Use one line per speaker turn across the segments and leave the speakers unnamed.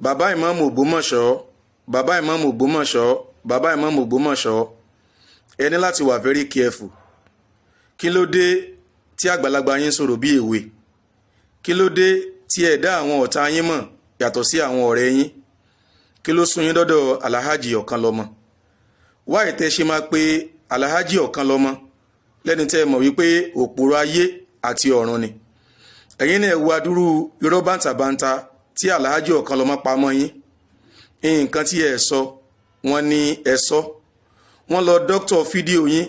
Bàbá Ìmáàmù Ògbómọ̀ṣọ́, Bàbá Ìmáàmù Ògbómọ̀ṣọ́, Bàbá Ìmáàmù Ògbómọ̀ṣọ́, ẹ ní láti wà very careful. Kí ló dé tí àgbàlagbà yín sọ̀rọ̀ bí èwe? Kí ló dé tí ẹ dá àwọn ọ̀tá yín mọ̀ yàtọ̀ sí àwọn ọ̀rẹ́ yín? Kí ló sún yín dọ́dọ̀ Alhaji Ọ̀kanlọ́mọ? Wáyé tẹ́ ṣe máa pe Alhaji Ọ̀kanlọ́mọ lẹ́ni tẹ́ ẹ mọ̀ wípé òpùrọ̀ ayé àti ọ̀run ni? Ẹ̀yin náà wo adúrú irọ́ bàǹtàbàǹtà tí Alhaji Ọ̀kanlọ́mọ pamọ́ yín. Nǹkan tí ẹ sọ, wọ́n ní ẹ sọ. Wọ́n lọ doctor fídíò yín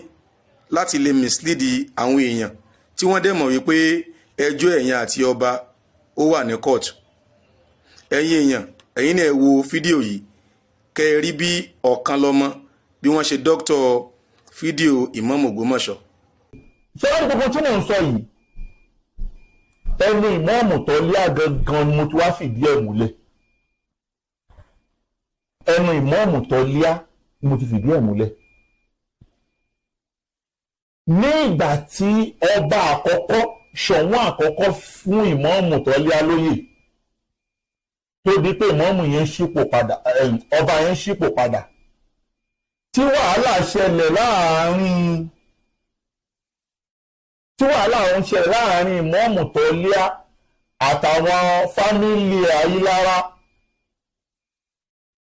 láti lè mislead àwọn èèyàn tí wọ́n dẹ̀ mọ̀ wípé ẹjọ́ ẹ̀yin àti ọba ó wà ní court. Ẹ̀yin èèyàn, ẹ̀yin náà wo fídíò yìí, kẹ́ ẹ rí bí Ọ̀kanlọ́mọ bí wọ́n ṣe doctor fídíò Ìmáàmù Ògbómọ̀ṣọ́.
Ṣé wọ́n ní gbogbo tí mò ń sọ yìí, ẹnu Ìmáàmù Tọ́líà gangan ni mo ti wá fìdí ẹ̀ múlẹ̀. Ẹnu Ìmáàmù Tọ́líà ni mo ti fìdí ẹ̀ múlẹ̀. Ní ìgbà tí ọba àkọ́kọ́, Ṣọ̀ún àkọ́kọ́, fún Ìmáàmù Tọ́líà lóyè, tó di pé ìmáàmù yẹn ṣípò padà, ọba yẹn ṣípò padà, tí wàhálà ṣẹlẹ̀ láàárín, tí wàhálà ń ṣẹlẹ̀ láàárín Ìmáàmù Tọ́líà àtàwọn family Ayílára,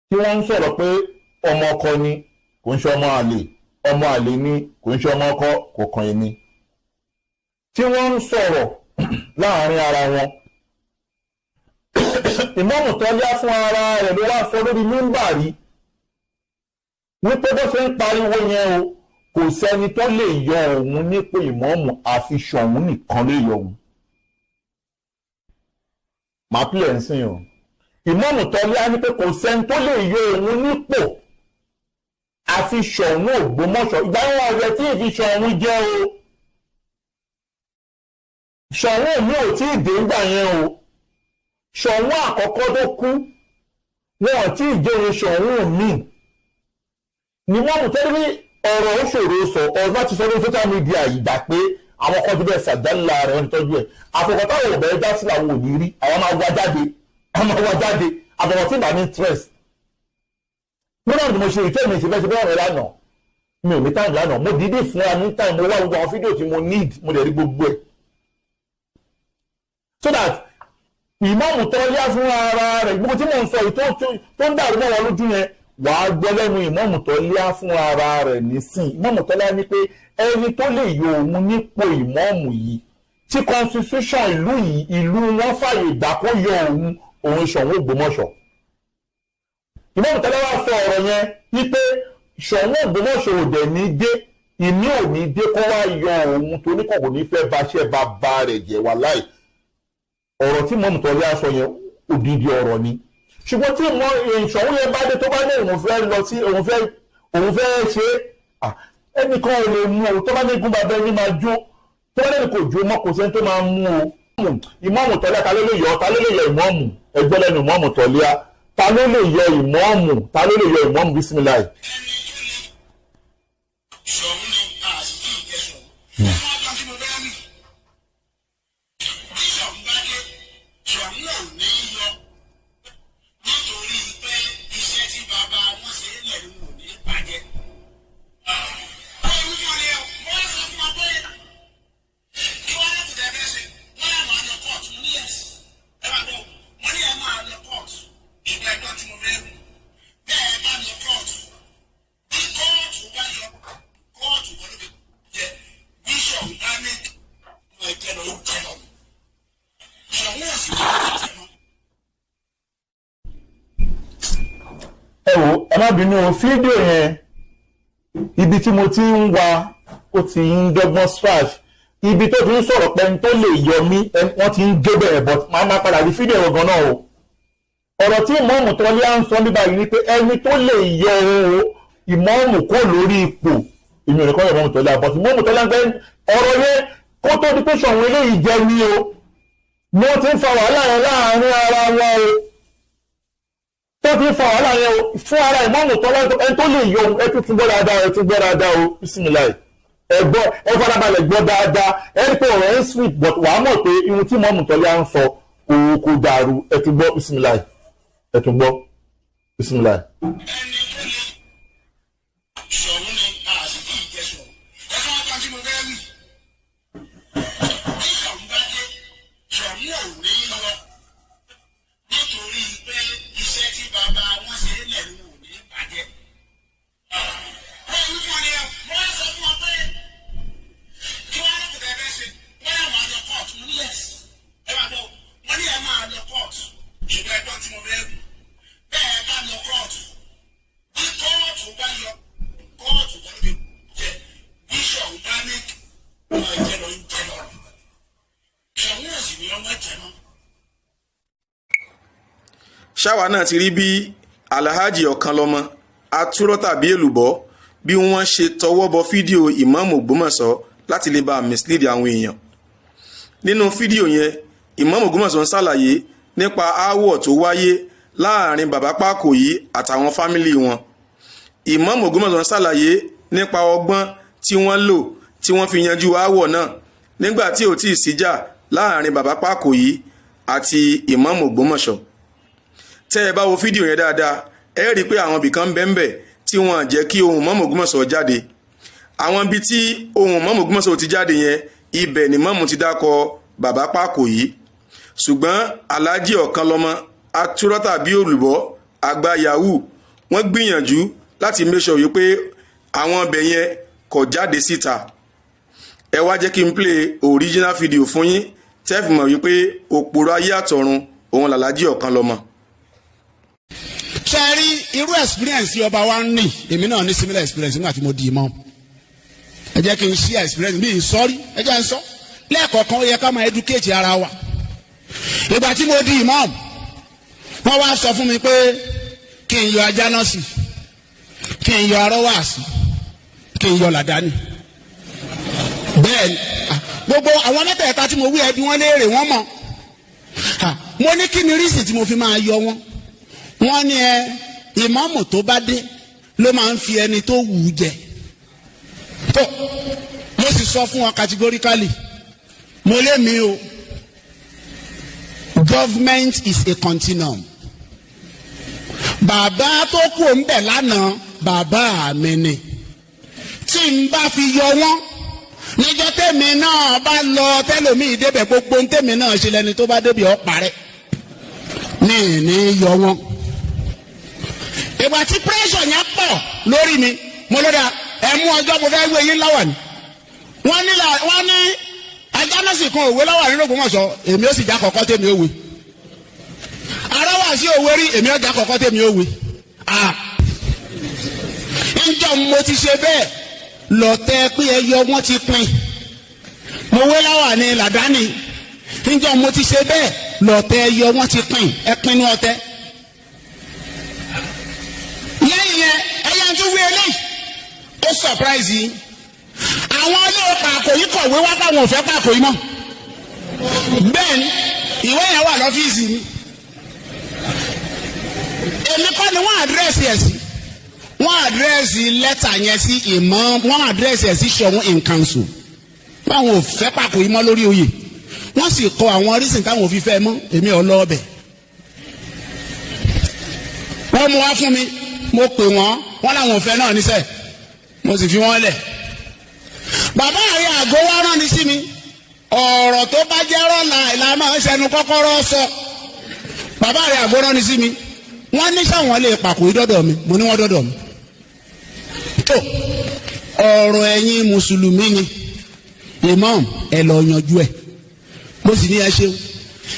tí wọ́n ń sọ̀rọ̀ pé ọmọ ọkọ ni, kò ń ṣe ọmọ àlè, ọmọ àlè ni, kò ń ṣe ọmọ ọkọ, kò kàn èmi, tí wọ́n ń sọ̀rọ̀ láàárín ara wọn, Ìmáàmù Tọ́líà fún ara rẹ̀ ló wá sọ lórí mímbàrí wípé bó ṣe ń pariwo yẹn o, kò sẹ́ni tó lè yọ òun nípò ìmáàmù, àfi Ṣọ̀ún nìkan lè yọ òun. Màá pìlẹ̀ ń sìn o. Ìmáàmù Tọ́líà ní pé kò sẹ́ni tó lè yọ òun nípò àfi Ṣọ̀ún Ògbómọ̀ṣọ́. Ìgbà wọn ọ̀rẹ́ tí ìfi Ṣọ̀ún jẹ́ o, Ṣọ̀ún mi ò tí ì dé ńgbà yẹn o. Ṣọ̀ún àkọ́kọ́ tó kú, wọn ò tí ì jẹ́ Ṣọ̀ún mi ni wọ́n mú tẹ́lẹ̀. Ọ̀rọ̀ ó ṣòro sọ. Ọ̀rọ̀ bá ti sọ lórí social media, ìgbà pé àwọn kan ti bẹ́ẹ̀ ṣàjálà rẹ̀, wọ́n ti tọ́jú ẹ̀. Àfọkọ̀ táwọn ò bẹ̀rẹ̀ dá sí làwọn ò ní rí. Àwọn máa wá jáde, àwọn máa wá jáde. Àfọkọ̀ tí ìbá ní stress nígbà tí mo ṣe ìtẹ́ mi ṣe fẹ́ ṣe bẹ́ẹ̀ rẹ̀ lánàá, mi ò ní time lánàá. Mo dídì fún wa ní time, mo wá gbogbo àwọn fídíò tí mo need, mo dẹ̀ rí gbogbo ẹ̀, so that Ìmáàmù Tọ́lá fún ara rẹ̀, gbogbo tí mò ń sọ yìí tó ń dàrú mọ́ wọn lójú yẹn, wàá gbọ́ lẹ́nu Ìmáàmù Tọ́lá fún ara rẹ̀ nísìn. Ìmáàmù Tọ́lá ní pé ẹni tó lè yọ òun nípò ìmáàmù yìí, tí constitution ìlú yìí, ìlú wọn fàyè gbà kó yọ òun, òun Ṣọ̀ún Ògbómọ̀ṣọ́. Ìmáàmù Tọ́lá wá sọ ọ̀rọ̀ yẹn wípé Ṣọ̀ún Ògbómọ̀ṣọ́ ò dẹ̀ ní dé, ìmí ò ní dé kó wá yọ òun, torí kò ní fẹ́ baṣẹ́ bàbá rẹ̀ jẹ́. Wàláì, ọ̀rọ̀ tí Ìmáàmù Tọ́lá sọ yẹn, odidi ọ̀rọ̀ ni. Ṣùgbọ́n tí Ṣọ̀ún yẹn bá dé, tó bá ní òun fẹ́ lọ sí, òun fẹ́ ṣe, ẹnìkan ò lè mú o. Tó bá ní gún bàbá ẹni máa jó, tó bá lẹ́nu kò jó mọ́, kò sẹ́ni tó máa mú o. Ìmáàmù Tọ́lá, ta ló lè yọ? Ta ló lè yọ ìmáàmù? Ẹgbẹ́ lẹ́nu Ìmáàmù Tọ́lá, ta ló lè yọ ìmáàmù? Ta ló lè yọ ìmáàmù? Bísímìláì.
Ṣọ̀ún ni àṣìkí ìjẹ Ṣọ̀ún. Ẹ máa gbọ́ tí mo bẹ́ẹ̀ rí. Bí Ṣọ̀ún bá dé, Ṣọ̀ún ò ní yọ. Nítorí pé iṣẹ́ tí bàbá wọn ṣe é lẹ̀ ní ò ní bàjẹ́. Ó ń fún ni o, mo wá sọ fún wa pé kí wọ́n lọ́kùn tẹ́ fẹ́ ṣe, wọ́n láwọn á lọ kóòtù. Mo ní yes. Ẹ máa gbọ́, mo ní ẹ máa lọ kóòtù. Ìgbà ẹgbẹ́ tí mo fẹ́ wù. Bẹ́ẹ̀ bá lọ kóòtù, bí kóòtù bá yọ, kóòtù wọn ló fi jẹ. Bíṣọ̀pù bá ní ẹ jẹ lọ, ó jẹ lọ. Ṣọ̀ún ò sì ní jẹ mọ́.
Ẹ wo, ẹ má bínú o, fídíò yẹn, ibi tí mo ti ń wa, ó ti ń dọ́gbọ́n scratch ibi tó ti ń sọ̀rọ̀ pé ẹni tó lè yọ mí, wọ́n ti ń gé bẹ̀rẹ̀, but máa má padà rí fídíò yẹn gan náà o. Ọ̀rọ̀ tí Ìmáàmù Tọ́lá ń sọ níbà yìí ni pé ẹni tó lè yọ o ìmáàmù kó lórí ipò, èmi ò ní kọ́ Ìmáàmù Tọ́lá, but Ìmáàmù Tọ́lá ń gbẹ́ ọ̀rọ̀ yẹn kó tó di pé Ṣọ̀ún eléyìí jẹ́ ní o ni wọ́n ti ń fa wàhálà yẹn láàárín ara wọn o, tó ti ń fa wàhálà yẹn o. Fún ara Ìmáàmù Tọ́lá, ẹni tó lè yọ ohun, ẹ tún gbọ́ dáadáa, ẹ tún gbọ́ dáadáa o. Bísímìláì, ẹ gbọ́, ẹ farabalẹ̀ gbọ́ dáadáa. Ẹ rí pé ọ̀rọ̀ ẹ̀ ń sweet, but wàá mọ̀ pé ihun tí Ìmáàmù Tọ́lá ń sọ kò dàrú. Ẹ tún gbọ́, bísímìláì. Ẹ tún gbọ́, bisimilayi.
Ẹni tó lè Ṣọ̀ún ni àsìkò ìjẹsọ̀. Ẹ fún ọgbọ́n tí mo fẹ́ wí. Bí Ṣọ̀ún bá dé, Ṣọ̀ún ò ní lọ. Nítorí pé iṣẹ́ tí bàbá wọn ṣe é lẹ̀ ń wò ní bàjẹ́. Wọ́n wí fún ọ ni ẹ, wọ́n á sọ fún ọ pé kí wọ́n á lọ́kùnrin tẹ́ fẹ́ ṣe, wọ́n yà máa lọ kóòtù. Mo ní yes. Ẹ máa gbọ́, wọ́n ní ẹ máa lọ kóòtù. Ṣùgbọ́n ẹgbọ́n tí mo fẹ́ wí. Bẹ́ẹ̀ bá lọ kóòtù, bí kóòtù bá yọ, kóòtù bá fi jẹ, bí Ṣọ̀ún bá ní ọmọ jẹ lọ ń jẹ lọ. Ṣọ̀ún ò sì ní ọmọ jẹ mọ́.
Ṣáwa náà ti rí bí Alhaji Ọ̀kanlọ́mọ atúrọ́ tàbí èlùbọ́, bí wọ́n ṣe tọwọ́ bọ fídíò ìmáàmù Ògbómọ̀ṣọ́ láti lè bá mislead àwọn èèyàn. Nínú fídíò yẹn, ìmáàmù Ògbómọ̀ṣọ́ ń ṣàlàyé nípa aáwọ̀ tó wáyé láàrin bàbá Pákòyí àtàwọn family wọn. Ìmáàmù Ògbómọ̀ṣọ́ ń ṣàlàyé nípa ọgbọ́n tí wọ́n lò tí wọ́n fi yanjú aáwọ̀ náà nígbà tí ò tí ì síjà láàrin bàbá Pákòyí àti ìmáàmù Ògbómọ̀ṣọ́. Tẹ́ ẹ bá wo fídíò yẹn dáadáa, ẹ rí i pé àwọn ibìkan ń bẹ́ńbẹ̀ tí wọ́n jẹ́ kí ohùn mọ́mù Ògbómọ̀ṣọ́ jáde. Àwọn ibi tí ohùn mọ́mù Ògbómọ̀ṣọ́ ti jáde yẹn, ibẹ̀ ni mọ́mù ti dákọ bàbá Pákòyí. Ṣùgbọ́n Aláàjì Ọ̀kanlọ́mọ atúrọ́ tàbí olùbọ́ àgbà yahoo, wọ́n gbìyànjú láti make sure wípé àwọn ibẹ̀ yẹn kò jáde síta. Ẹ wá jẹ́ kí n play original video fún yín, tẹ́ fi mọ̀ wípé òpòrò ayé àtọ̀run òun làlájì Ọ̀kanlọ́mọ.
Ṣe rí irú experience ọba wa ń ní, èmi náà ní similar experience nígbà tí mo di imam. Ẹ jẹ́ kí n share experience mi. Sọ́rí, ẹ jẹ́ n sọ lẹ́ẹ̀kọ̀ọ̀kan, ó yẹ ká máa educate ara wa. Ìgbà tí mo di imam, wọ́n wá sọ fún mi pé kí n yọ ajá náà sí, kí n yọ arọ́wàsí, kí n yọ làdáni. Bẹ́ẹ̀ ni gbogbo àwọn mẹ́tẹ̀ẹ̀ta tí mo wí, ẹbí wọn léèrè, wọ́n mọ̀. Mo ní kí ni reason tí mo fi máa yọ wọn? Wọ́n ní ẹ ìmáàmù tó bá dé ló máa ń fi ẹni tó wù ú jẹ. Tó mo sì sọ fún wọn categorically, mo lé mi o, government is a continuum. Bàbá tó kú òun bẹ̀ lánàá, bàbá mi ni. Tí n bá fi yọ wọ́n níjọ́ tèmi náà bá lọ, tẹlòmíì débẹ̀, gbogbo tèmi náà ṣe lẹni tó bá débi ọ̀ parẹ́ ní ní yọ wọ́n. Ìgbà tí pressure yẹn pọ̀ lórí mi, mo lọ́dà ẹ mú ọjọ́ mo fẹ́ wé yín láwà ní. Wọ́n ní ajánásì kan òwe láwà nínú Ògbómọ̀ṣọ́, èmi ó sì já kọ̀kọ́ tèmi ó wé. Aráwà sí òwe rí, èmi ó já kọ̀kọ́ tèmi ó wé. Ǹjọ́ mo ti ṣe bẹ́ẹ̀ lọ́tẹ́ pé ẹ yọ wọ́n ti pin. Mo wé láwà ní làdáni. Ǹjọ́ mo ti ṣe bẹ́ẹ̀ lọ́tẹ́ yọ wọ́n ti pin, ẹ pinnu ọ̀tẹ̀. Lẹ́yìn yẹn, ẹyẹ tún wí eléyìí, ó surprise yìí. Àwọn ilé Pàkó yìí kọ̀wé wá káwọn ò fẹ́ Pàkó yìí mọ́. Bẹ́ẹ̀ ni, ìwé yẹn wà lọ́fíìsì mi. Èmi kọ́ ni wọ́n address ẹ̀ sí. Wọ́n address lẹ́tà yẹn sí ìmọ̀, wọ́n address ẹ̀ sí Ṣọ̀ún in council. Báwọn ò fẹ́ Pàkó yìí mọ́ lórí oyè, wọ́n sì kọ àwọn reason táwọn ò fi fẹ́ mọ́. Èmi ò lọ ọbẹ̀. Wọ́n mú wá fún mi, mo pè wọ́n, wọ́n làwọn ò fẹ́ náà níṣẹ́, mo sì fi wọ́n lẹ̀. Bàbá àrí àgọ́ wa rán ni sí mi. Ọ̀rọ̀ tó bá jẹ́ rọ́lá ìlà máa ń ṣẹnu kọ́kọ́rọ́ sọ. Bàbá àrí àgọ́ rán ni sí mi, wọ́n ní sáwọn lè pàkó dọ́dọ̀ mi. Mo ní wọ́n dọ́dọ̀ mi. Tó ọ̀rọ̀ ẹ̀yin mùsùlùmí ni, imam, ẹ lọ yanjú ẹ̀. Mo sì ní ẹ ṣeun.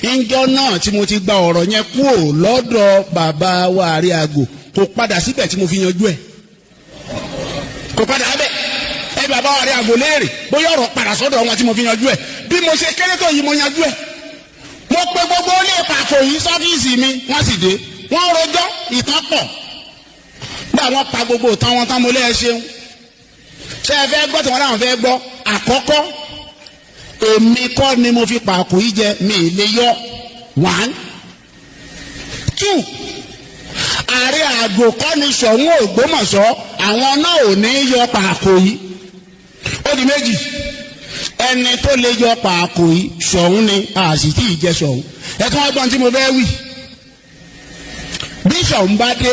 Ńjọ́ náà tí mo ti gba ọ̀rọ̀ yẹn kúrò lọ́dọ̀ bàbá wa àrí àgò, kò padà síbẹ̀ tí mo fi yanjú ẹ̀, kò padà bẹ̀. Ẹ bàbá wa àrí àgò léèrè bóyá ọ̀rọ̀ padà sọ́dọ̀ wọn tí mo fi yanjú ẹ̀. Bí mo ṣe kéré tó yìí, mo yanjú ẹ̀. Mo pe gbogbo ilé pàkó yìí sọ́fíìsì mi, wọ́n sì dé, wọ́n rojọ́, ìtàn pọ̀. Nígbà wọ́n pa gbogbo ìtàn wọn tán, mo lé ẹ ṣeun. Ṣé ẹ fẹ́ gbọ́ tí wọ́n láwọn fẹ́ gbọ́? Àkọ́kọ́, èmi kọ́ ni mo fi pàkó yìí jẹ, mi ì lè yọ. One, two, ààrẹ àgò kọ́ ni Ṣọ̀ún Ògbómọ̀ṣọ́, àwọn náà ò ní yọ pàkó yìí. Ó di méjì. Ẹni tó lè yọ pàkó yìí, Ṣọ̀ún ni, a sì tí ì jẹ Ṣọ̀ún. Ẹ tún wá gbọ́n tí mo fẹ́ wí.
Ṣọ̀ún bá dé,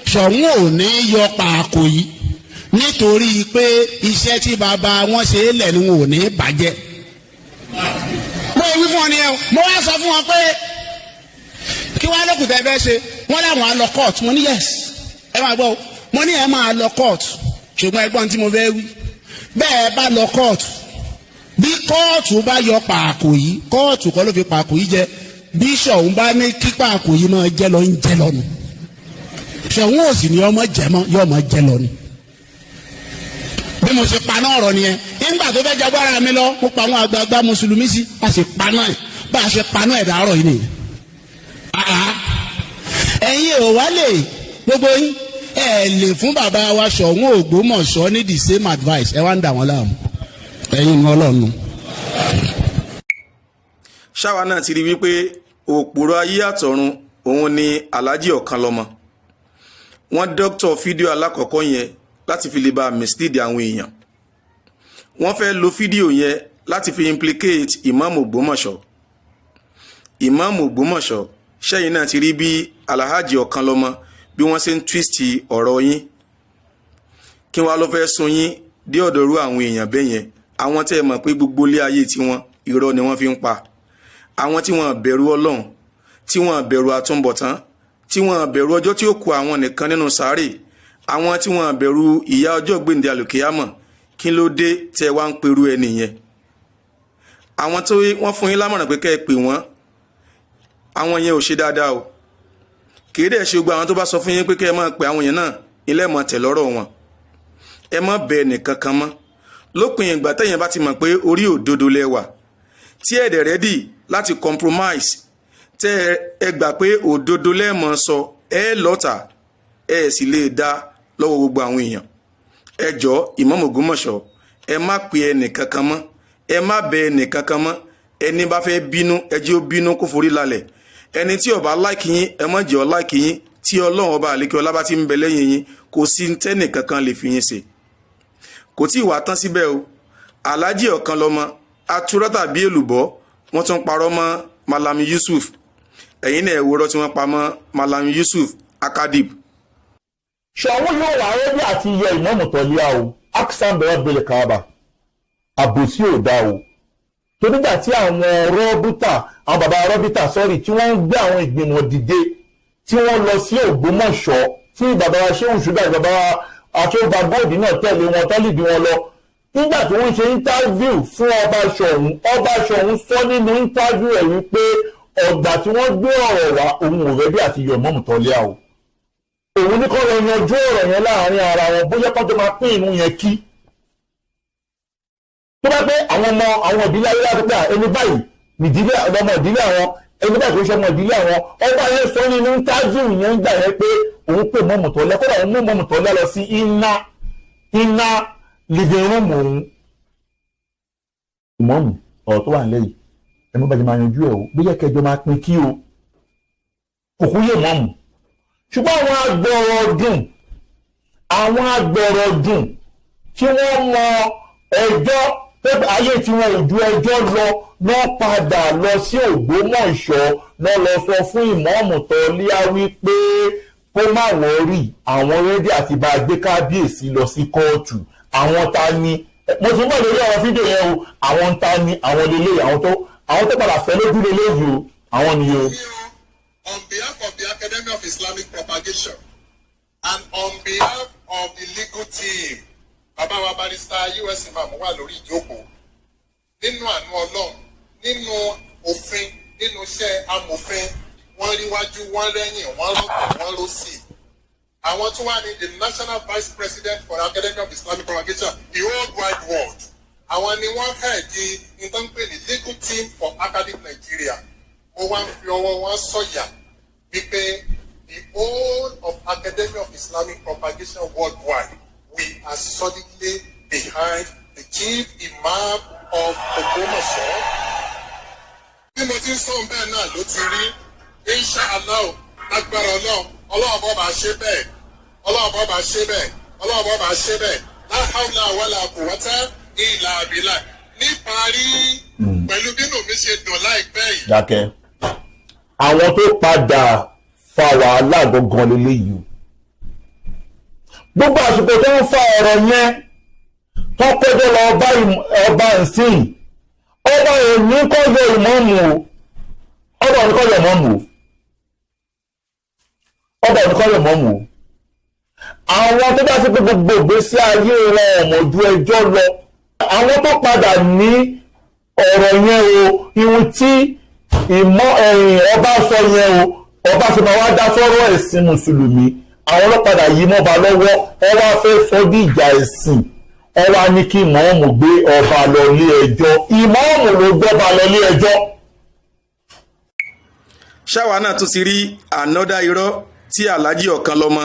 Ṣọ̀ún ò ní yọ pàákò yìí, nítorí pé iṣẹ́ tí bàbá wọn ṣe é lẹ̀ ni wọn ò ní bàjẹ́. Mo wí fún ọ nìyẹn o. Mo wá sọ fún wọn pé kí wọ́n á lókùn tẹ́ fẹ́ ṣe. Wọ́n láwọn á lọ court. Mo ní yes, ẹ máa gbọ́ o. Mo ní ẹ máa lọ court, ṣùgbọ́n ẹgbọ́n tí mo fẹ́ wí, bẹ́ẹ̀ bá lọ court, bí kóòtù bá yọ pààkò yìí, kóòtù kọ́ ló fi pààkò yìí jẹ. Bí Ṣọ̀ún bá ní kí pààkò yìí máa jẹ́ lọ, ń jẹ́ lọ nù. Ṣọ̀ún ò sì ní ọmọ jẹ mọ́, yóò máa jẹ lọ ni. Bí mo ṣe paná ọ̀rọ̀ nìyẹn. Nígbà tó fẹ́ jagbára mi lọ, mo pa àwọn àgbààgbà mùsùlùmí sí, a sì paná ẹ̀. Bá a ṣe paná ẹ̀ dàárọ̀ yìí nìyẹn. Ẹ̀yin ò wá lè, gbogbo yín, ẹ lè fún bàbá wa Ṣọ̀ún Ògbómọ̀ṣọ́ ní the same advice. Ẹ wá ń dà wọ́n láàmú. Ẹ̀yin ní Ọlọ́run.
Ṣáwa náà ti rí wípé òpùrọ̀ ayé àtọ̀run òun ni Alhaji Ọ̀kanlọ́mọ. Wọ́n doctor fídíò alákọ̀ọ́kọ́ yẹn láti fi lè bá mislead àwọn èèyàn. Wọ́n fẹ́ lo fídíò yẹn láti fi implicate Ìmáàmù Ògbómọ̀ṣọ́. Ìmáàmù Ògbómọ̀ṣọ́, ṣẹ́yìn náà ti rí bí Alhaji Ọ̀kanlọ́mọ bí wọ́n ṣe ń twist ọ̀rọ̀ yín? Kí wọ́n lọ fẹ́ sun yín dé ọ̀dọ̀ irú àwọn èèyàn bẹ́ẹ̀ yẹn, àwọn tẹ́ ẹ mọ̀ pé gbogbo ilé ayé tiwọn, irọ́ ni wọ́n fi ń pa, àwọn tí wọ́n bẹ̀rù Ọlọ́run, tí wọ́n bẹ̀rù àtúbọ̀tán, tí wọ́n bẹ̀rù ọjọ́ tí ó kù àwọn nìkan nínú sáré, àwọn tí wọ́n bẹ̀rù ìyà ọjọ́ gbèǹde àlùkìyámọ̀? Kí ló dé tẹ́ wá ń perú ẹni yẹn? Àwọn tó wọ́n fún yín lámọ̀ràn pé kẹ́ ẹ pè wọ́n, àwọn yẹn ò ṣe dáadáa o. Kì í dẹ̀ ṣe gbogbo àwọn tó bá sọ fún yín pé kẹ́ ẹ máa pe àwọn yẹn náà ilé mọ̀ tẹ̀ lọ́rọ̀ wọn. Ẹ má bẹ ẹnìkan kan mọ́. Lópin ìgbà tẹ̀yìn bá ti mọ̀ pé orí òdodo lẹ wà, tí ẹ dẹ̀ ready láti compromise, tẹ́ ẹ gbà pé òdodo lẹ́ẹ̀mọ́ sọ, ẹ lọ́tà, ẹ sì lè dá lọ́wọ́ gbogbo àwọn èèyàn. Ẹ jọ, Ìmáàmù Ògbómọ̀ṣọ́, ẹ má pe ẹnìkankan mọ́, ẹ má bẹ ẹnìkankan mọ́. Ẹni bá fẹ́ bínú, ẹ jẹ́ ó bínú kó forí lálẹ̀. Ẹni tí ó bá like yín, ẹ má jẹ́ ó like yín. Tí Ọlọ́run Ọba àlékè ọlá bá ti ń bẹ lẹ́yìn yín, kò sí tẹ́nìkankan lè fi yín ṣe. Kò tí ì wá tán síbẹ̀ o. Alhaji Ọ̀kanlọ́mọ aturọ́ tàbí èlùbọ́, wọ́n tún parọ́ mọ́ Mallam Yusuf. Ẹ̀yin náà ẹ wòrọ́ tí wọ́n pa mọ́ Mallam Yusuf Akadib.
Ṣọ̀ún yóò wà ready àti yọ Ìmáàmù Tọ́líà o. Aksan bẹ̀rẹ̀ bẹ̀rẹ̀ Kaaba, àbòsí ò dá o. Tó nígbà tí àwọn rọ́bùtà, àwọn bàbá rọ́bìtà sọ́rí, tí wọ́n ń gbé àwọn ìgbìmọ̀ dìde, tí wọ́n lọ sí Ògbómọ̀ṣọ́, tí bàbá wa Ṣéhùn Ṣúgà, bàbá wa àtúntà bóòdì náà tẹ̀lé wọn, tọ́lìdì wọn lọ, nígbà tí wọ́n ṣe interview fún ọba Ṣọ̀ún, ọba Ṣọ̀ún sọ nínú interview ẹ̀ wípé ọ̀gbà tí wọ́n gbé ọ̀rọ̀ wá, òun ò ready àti yọ Ìmáàmù Tọ́líà o. Òun ní kọ́ lọ yanjú ọ̀rọ̀ yẹn láàrin ara wọn, bóyá kọ́ tó máa pín inú yẹn kí tó bá pé àwọn ọmọ àwọn ìdílé ayé láti pé ẹni báyìí nìdílé ọmọ ìdílé àwọn, ẹni báyìí kò ṣe ọmọ ìdílé àwọn. Ọba yẹn sọ nínú interview yẹn ń gbà yẹn pé òun pè Ìmáàmù Tọ́líà, kódà òun mú Ìmáàmù Tọ́líà lọ sí iná living room òun. Ìmáàmù, ọ̀rọ̀ tó wà nílẹ̀ yìí, ẹ mọ́ bá ti máa yanjú ẹ̀ o, bóyá kẹjọ máa pín kí o kò kú yé ìmáàmù. Ṣùgbọ́n àwọn agbọ̀rọ̀ dùn tí wọ́n mọ ẹjọ́ pé ayé tí wọn ò ju ẹjọ́ lọ náà, padà lọ sí Ògbómọ̀ṣọ́ náà, lọ sọ fún Ìmáàmù Tọ́líà wípé kó má worry, àwọn ready àti bá a gbé kábíyèsí lọ sí kóòtù. Àwọn ta ni? Mo ti ń bọ̀ lórí ọ̀rọ̀ fídíò yẹn o. Àwọn ta ni àwọn lélẹ́yìí? Àwọn tó padà fẹ́ lójú lélẹ́yìí o, àwọn nìyẹn o.
On behalf of the Academy of Islamic Propagation and on behalf of the legal team, bàbá wa Barrister US Imam wà lórí ìjókòó. Nínú àánú Ọlọ́run, nínú òfin, nínú iṣẹ́ amòfin, wọ́n ríwájú, wọ́n rẹ́yìn, wọ́n rọ́pò, wọ́n lọ́sì. Àwọn tó wà ní the National Vice President for Academy of Islamic Propagation, the whole wide world. Àwọn ni wọ́n head di nǹkan pè ní legal team for academic Nigeria. Mo wá ń fi ọwọ́ wọn sọ̀yà wípé the whole of Academy of Islamic Propagation worldwide, we are solidly behind the Chief Imam of Ògbómọ̀ṣọ́. Bí mo ti ń sọ bẹ́ẹ̀ náà ló ti rí. Insha Allah, lágbára Ọlọ́run, Ọlọ́run bọ́ bá ṣe bẹ́ẹ̀, Ọlọ́run bọ́ bá ṣe bẹ́ẹ̀, Ọlọ́run bọ́ bá ṣe bẹ́ẹ̀. La hawla wala quwwata illa billah. Níparí, pẹ̀lú bínú mi ṣe dùn láìpẹ́ yìí.
Dákẹ́. Àwọn tó padà Fa wàhálà gangan leléyìí o. Gbogbo àsìkò tó ń fa ọ̀rọ̀ yẹn, tó kọjọ́ lọ bá ọba ìsìn, ọba òní kọ́ yọ ìmọ̀ọ́mù o. Ọba òní kọ́ yọ ìmọ̀ọ́mù o. Ọba òní kọ́ yọ ìmọ̀ọ́mù o. Àwọn tó bá ti pé gbogbo ìgbésí ayé wọn ọmọ ju ẹjọ́ lọ, àwọn tó padà ní ọ̀rọ̀ yẹn o, ihun tí ìmọ̀ ẹ̀yìn ọba sọ yẹn o, ọba ṣe máa wá dá sọ́rọ̀ ẹ̀sìn mùsùlùmí, àwọn ọlọ́padà yìí mọ́ba lọ́wọ́. Ọ wá fẹ́ sọ bí ìjà ẹ̀sìn. Ọ wá ní kí ìmọ̀ọ́mù gbé ọba lọ ilé ẹjọ́. Ìmọ̀ọ́mù ló gbọ́ba lọ ilé ẹjọ́.
Ṣáwa náà tún ti rí ànọ́dá irọ́ tí Alhaji Ọ̀kanlọ́mọ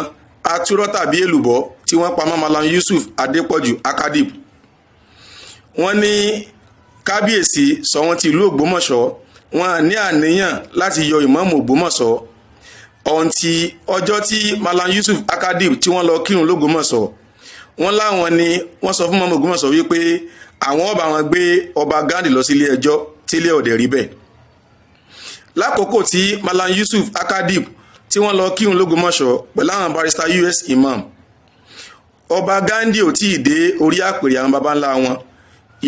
atúrọ́ tàbí èlùbọ́ tí wọ́n pa mọ́ Malam Yusuf Adépọ̀jù Akadib. Wọ́n ní kábíyèsí Ṣọ̀ún ti ìlú Ògbómọ̀ṣọ́, wọn ní àníyàn láti yọ ìmáàmù Ògbómọ̀ṣọ́ ọ̀ǹtí ọjọ́ tí Malam Yusuf Akadib tí wọ́n lọ kírun lÓgbómọ̀ṣọ́. Wọ́n láwọn ni wọ́n sọ fún mọ́mọ́ Ògbómọ̀ṣọ́ wípé àwọn ọba wọn gbé ọba Ghandi lọ sílé ẹjọ́ tílé ọ̀dẹ̀ rí bẹ́ẹ̀. Lákòókò tí Malam Yusuf Akadib tí wọ́n lọ kírun lÓgbómọ̀ṣọ́ pẹ̀lú àwọn Barrister US Imam, ọba Ghandi ò tí ì dé orí àpèrè àwọn baba ńlá wọn.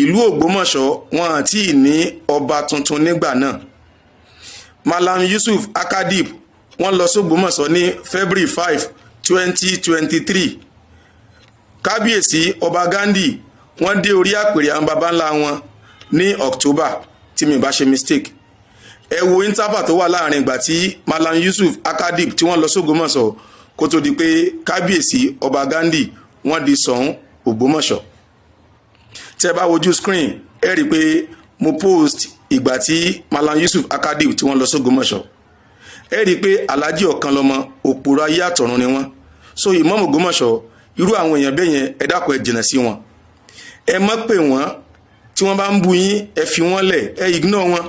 Ìlú Ògbómọ̀ṣọ́, wọn àti ní ọba tuntun nígbà náà. Malam Yusuf Akadib, wọ́n lọ sÓgbómọ̀ṣọ́ ní February 5, 2023. Kábíyèsí ọba Ghandi, wọ́n dé orí àpèrè àwọn baba ńlá wọn ní October, tí mi bá ṣe mistake. Ẹ wo interval tó wà láàrin ìgbà tí Malam Yusuf Akadib tí wọ́n lọ sÓgbómọ̀ṣọ́ kó tó di pé kábíyèsí ọba Ghandi, wọ́n di Ṣọ̀ún Ògbómọ̀ṣọ́. Tí ẹ bá wojú screen, ẹ rí i pé mo post ìgbà tí Malam Yusuf Akadib tí wọ́n lọ sÓgbómọ̀ṣọ́. Ẹ rí i pé Alhaji Ọ̀kanlọ́mọ, òpùrọ̀ ayé àtọ̀run ni wọ́n. So Ìmáàmù Ògbómọ̀ṣọ́, irú àwọn èèyàn bẹ́ẹ̀ yẹn, ẹ dákun, ẹ jìnnà sí wọn. Ẹ má pè wọ́n. Tí wọ́n bá ń bu yín, ẹ fi wọ́n lẹ̀, ẹ ignore wọn.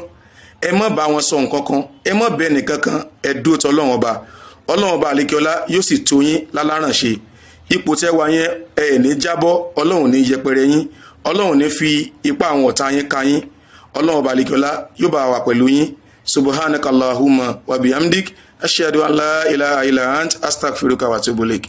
Ẹ má bá wọn sọ nǹkan kan, ẹ má bẹ nìkan kan. Ẹ dúró tọ́ Ọlọ́run ọba. Ọlọ́run ọba àlekíọ́lá yóò sì tó yín lálárànṣe. Ipò tẹ́ wà yẹn, ẹ ní jábọ́. Ọlọ́run ní yẹpẹrẹ yín. Ọlọ́run ní fi ipá àwọn ọ̀tá yín ka yín. Ọlọ́run ọba àlekíọ́lá yóò bá wà pẹ̀lú yín. Subhanaka Allahumma wa bihamdik, ashhadu an la ilaha illa ant, astaghfiruka wa atubu ilaik.